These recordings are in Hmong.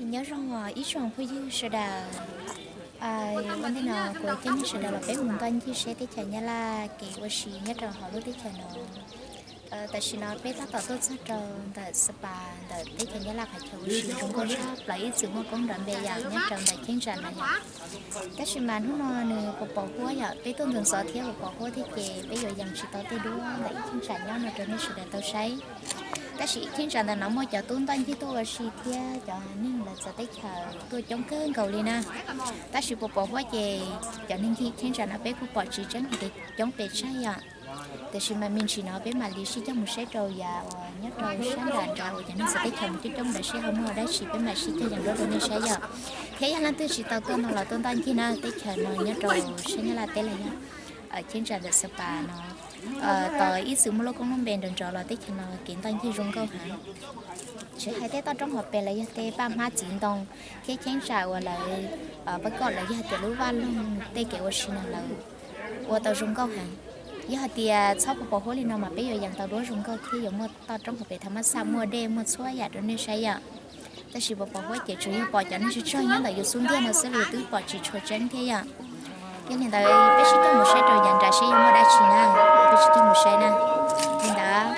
Nyob zoo ib tsoom phooj ywg sawv daws, ua ntej no kuv coj nej sawv daws los peb mus ntoj ncig seb teb chaws Nyab Laj kev ua si nyob rau hauv lub teb chaws no. Tam sim no peb tab tom tuaj txog rau ntawm Sapa ntawm teb chaws Nyab Laj qhov chaw ua si zoo nkauj tshaj plaws ib txwm muaj koob nrov npe yam nyob rau ntawm cheeb tsam no yom. Tab sis mas hnub no nws pos pos huab yom, peb tuaj ntxov ntxov thiab pos pos huab thiab ces peb yuav yees tsis tau tej duab ntawm ib cheeb tsam nyob no rau nej sawv daws tau saib. Tab sis cheeb tsam ntawm no muaj cov tub ntoj ncig tuaj ua si thiab cov neeg lawv txawv teb chaws tuaj coob kawg nkaus li na. Tab sis pos pos huab ces cov neeg ncig cheeb tsam no peb kuj pom tsis tseeb hais tias coob pes tsawg yom. Tiam sis mas me ntsis no peb mam li sib cog mus saib rau yav uas nyob rau sab nram nrad uas cov neeg txawv teb chaws mus coob coob ntawd seb ho muaj dab tsi peb mam sib cog yees duab rau nej saib yom. Thiab yog leej twg tsis tau tuaj no los tuaj ntoj ncig na, teb chaws no nyob rau sab Nyab Laj teb los yog cheeb tsam ntawm Sapa no, tos ib txwm muaj lub koob lub npe nrov nrov los teb chaws no kev ntoj ncig zoo nkauj heev. Tsis hais tej toj roob hauv pes los yog tej paj hmab txiv ntoo thiab cheeb tsam uas lawv pab kom los yog tias lub vaj loog tej kev ua si no lawv ua tau zoo nkauj heev. Yog hais tias txhob pos pos huab li no mas peb yuav yees tau duab zoo nkauj thiab yuav muaj toj roob hauv pes thav mab xaj muaj dej muaj txhua yam rau nej saib yom. Tab sis pos pos huab ces tsuas yog pom cov neeg tsawg tsawg nyob ntawm yus xub ntiag no xwb li twb pom tsis tshua tseeb thiab yom. Yog li ntawd peb sib cog mus saib rau yav nrad seb yog muaj dab tsi na, peb sib cog mus saib na. Li ntawd.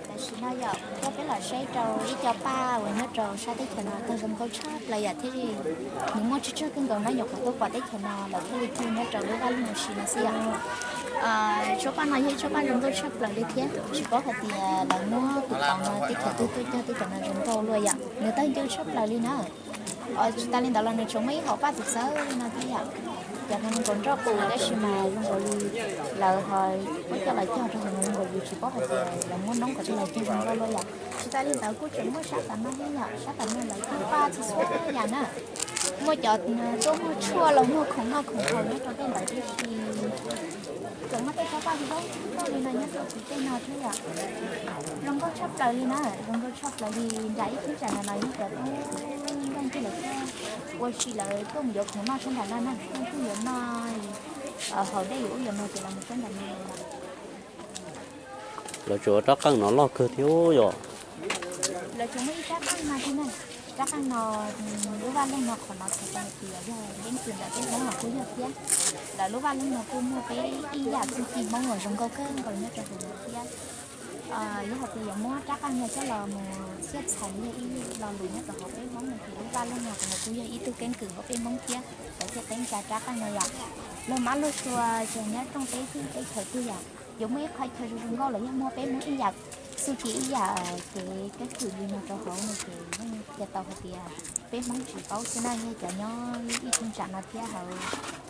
Tam sim no yog kuv coj peb los saib rau ib co paj uas nyob rau sab teb chaws no tag zoo nkauj tshaj plaws yom, thiab nws muaj tsawg tsawg kawg nkaus no nyuam qhuav tuaj pom teb chaws no lawv thiaj li cog nyob rau lub vaj loog ua si no xwb yom. Tsob paj no yog ib tsob paj zoo nkauj tshaj plaws li thiab tsis paub hais tias lawv muab tus qauv no teb chaws twg tuaj cog teb chaws no zoo nkauj luaj yom, nws tawg ncw tshaj plaws li na. Tsis tas li ntawd los nws tsuas muaj ib hom paj txawv txawv li no thiab yom. Cov no zoo nkaus nroj qus tab sis mas zoo nkaus li lawv ho muab coj los cog rau hauv no zoo nkaus yus tsis paub hais tias lawv muab noob qhov twg los cog zoo nkauj luaj yom. Tsis tas li ntawd kuj tseem muaj sab tom no thiab yom, sab tom no lawv cog paj txhua txhua yam na. Muaj cov tuaj muag tshuaj los muag khoom noj khoom haus nyob rau tej ntawd tib si. Tseem muaj tej tsob paj zoo nkauj li no nyob rau tim tej no thiab yom. Zoo nkauj tshaj plaws li na, zoo nkauj tshaj plaws li. Nram ib cheeb tsam no los yeej cov tub ntoj ncig lawv tuaj ua si, lawv tuaj mus yuav khoom noj sab nram no na, tuaj mus yuav noj, haus dej yuav ub yuav no ces los mus sab nram no. Lawv tsuas ua rab qeej no loj kawg thiab yom. Lawv tsuas muaj ib rab qeej no thiab na. Rab qeej no, lub vaj loog no qhov no txhais tau hais tias yog keeb kwm ntawm peb Hmoob los kuj yog thiab. Lawv lub vaj loog no kuj muaj peb ib yam txuj ci Hmoob uas zoo nkauj kawg nkaus nyob rau hauv no thiab. Yog hais tias yuav muab rab qeej no coj los mus txhiaj txhais yog ib lo lus nyob rau hauv peb Hmoob no ces lub vaj loog no kuj yog ib tug keeb kwm hauv peb Hmoob thiab. Lawv thiaj teeb tsa rab qeej no yom. Luag mab luag sua ces nyob rooj teb twg teb chaws twg yom, yuav muaj ib qhov chaw zoo zoo nkauj los yog muaj peb Hmoob ib yam txuj ci ib yam kev keeb kwm li no rau hauv no ces yeej cia tau hais tias peb Hmoob tsis paub xwb na, yog cov nyob ib cheeb tsam no thiab hauv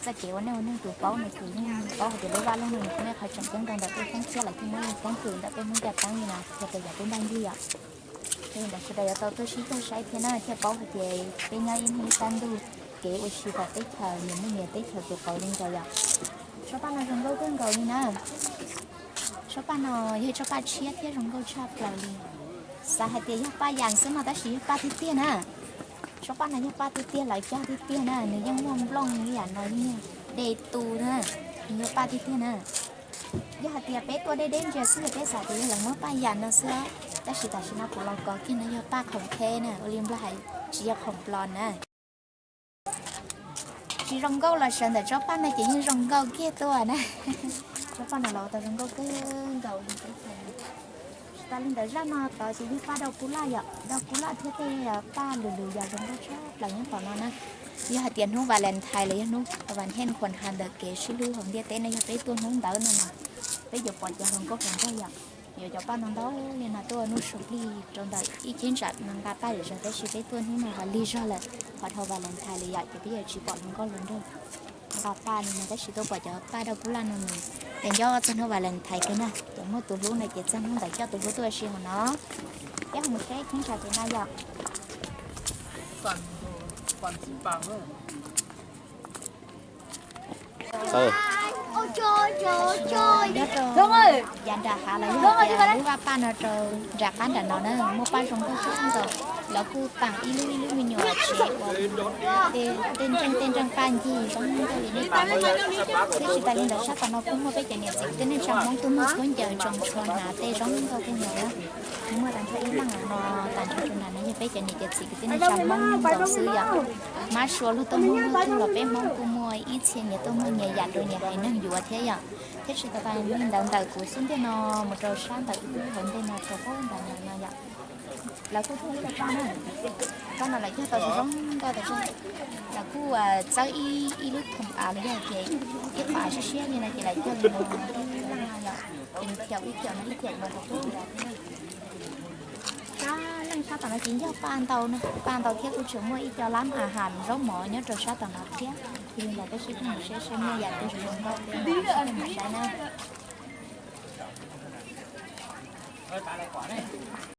txoj kev ua neej ua neeg tus paub no ces yeej paub hais tias lub vaj loog no nws muaj ib qhov tseem ceeb rau ntawm peb Hmoob thiab lawv thiaj muab keeb kwm ntawm peb Hmoob caj teeb li no rau cov tub ntoj ncig yom. Yog li ntawd sawv daws yuav tau tuaj sib cog saib thiab na thiaj paub hais tias peb nyob ib hnub ib sab ntuj kev ua si tom teb chaws niam muaj niam teb chaws tus qauv li nkaus yom. Tsob paj no zoo nkauj kawg nkaus li na. Tsob paj no yog ib tsob paj tshiab thiab zoo nkauj tshaj plaws li. Xav hais tias yog paj yas xwb no tab sis yog paj tiag tiag na. Tsob paj no yog paj tiag tiag lawv cog tiag tiag na, nws yeej muaj nplooj ib yam no yeej yog de tu na, nws yog paj tiag tiag na. Yog hais tias peb tuaj deb deb ntsia xwb peb xav tias yog lawv muab paj yas no xwb, tab sis tam sim no kuv los kov kiag no yog paj khoom kheb na, ua li Nplog hais tsis yog khoom plos na. Tsis zoo nkauj los sawv ntawm tsob paj no ces yeej zoo nkauj kiag tuaj na. Tsob paj no los tau zoo nkauj kawg nkaus li. Tsis tas li ntawd zaj no tod ces yog paj dau kub laj yom, dau kub laj thiab tej paj lwm lwm yam zoo nkauj tshaj plaws nyob tom no na. Yog hais tias hnub Valentine los yog hnub Valentine khuas ha ntawm kev sib hlub hauv ntiaj teb no yog peb tuaj hnub ntawd no mas peb yuav pom cov hluas nkauj hluas nraug yom. Yuav cov paj no ntau li no tuaj nuj su plig rau ntawm ib cheeb tsam no nqa paj zom zaws, tab sis peb tuaj hnub no los lig zog lawm, qhov dhau Valentine li yom, ces peb yuav tsis pom hluas nkauj hluas nraug nqa paj li no, tab sis tuaj pom cov paj daj kub laj no nws ces nco txog hnub Valentine kawg na. Ces muaj tus hlub no ces txog hnub ntawd coj tus hlub tuaj ua si hauv no. Peb ho mus saib cheeb tsam pem no yom. Nyob rau yav nram hav los yog tias lub vaj paj no rau nram qab nram no na, muaj paj zoo nkauj kawg nkaus. Lawv kuj teem ib lub ib lub me nyuam tsev uas tej ntseej tej ntseej paj ncig zoo nkauj li nej pom no yom. Thiab tsis tas li ntawd sab tom no kuj muaj peb cov niam txiv kwv tij neej tsa Hmoob tuaj muag khaub ncaws tsoos tsho hnav tej zoo nkauj kawg nkaus na. Muaj tag nrho ib leej no, tag nrho tus nram no yog peb cov niam cov txiv kwv tij neej tsa Hmoob nkaus xwb yom. Mab sua luag tuaj muag luag tug los peb Hmoob kuj muaj ib txhia nyias tuaj muag nyias yam rau nyias haiv neeg yuav thiab yom. Thiab tsis tas li ntawd ntawm kuv xub ntiag no mus rau sab ntawm ib lub hauv ntej no rau pem ntawm no yom. Lawv kuj tuaj ib co paj na, paj no lawv cog tau zoo nkauj tas zog. Lawv kuj txawb ib lub thoom av los yog ces ib qho av siab siab li no ces lawv cog li no, ces nws thiaum ib thiaum no ib thiaum no rau pem ntawd thiab. Sab leej sab tom no ces yog paj ntau na, paj ntau thiab kuj tseem muaj ib co lab a has zaub mov nyob rau sab tom no thiab. Yog li ntawd peb sib phooj mus saib saib muaj yam twg zoo zoo nkauj peb mam saib na.